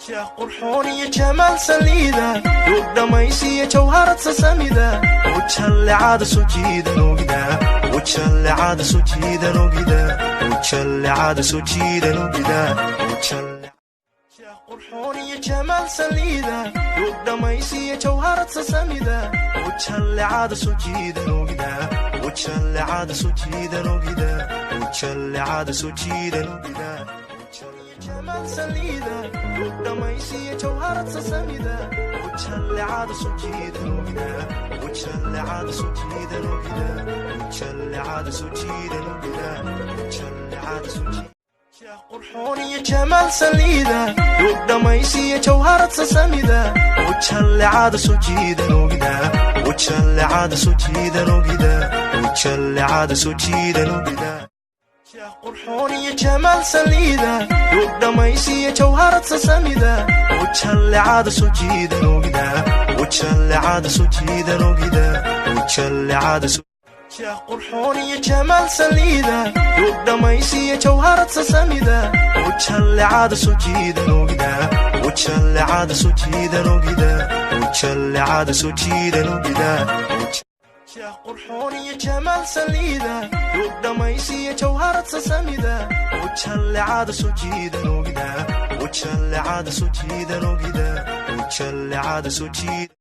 Jah qurxoon iyo jamaal saliida, duug dhammaysiya jawharad sasamida, ujallecada soo jiidan ogida, ujallecada soo jiidan ogida, ujallecada soo jiidan ogida, ujalle. Jah qurxoon iyo jamaal saliida, duug dhammaysiya jawharad sasamida, ujallecada soo jiidan ogida, ujallecada soo jiidan ogida, ujallecada soo jiidan ogida. Jamaal saliida, duug dhammaysiya jawharad sasamida, ujallecada soo jiidan ogida, ujallecada soo jiidan ogida, ujallecada soo jiidan ogida, ujallecada soo jiidan. Jah qurxoon iyo jamaal saliida, duug dhammaysiya jawharad sasamida, ujallecada soo jiidan ogida, ujallecada soo jiidan ogida, ujallecada soo jiidan ogida. Jah qurxoon iyo jamaal saliida, duug dhammaysiya jawharad sasamida, ujallecada soo jiidan ogida, ujallecada soo jiidan ogida, ujallecada soo. Jah qurxoon iyo jamaal saliida, duug dhammaysiya jawharad sasamida, ujallecada soo jiidan ogida, ujallecada soo jiidan ogida, ujallecada soo jiidan ogida. Jah qurxoon iyo jamaal saliida, duug dhammaysiya jawharad sasamida, ujallecada soo jiidan ogida, ujallecada soo jiidan ogida, ujallecada soo jiidan.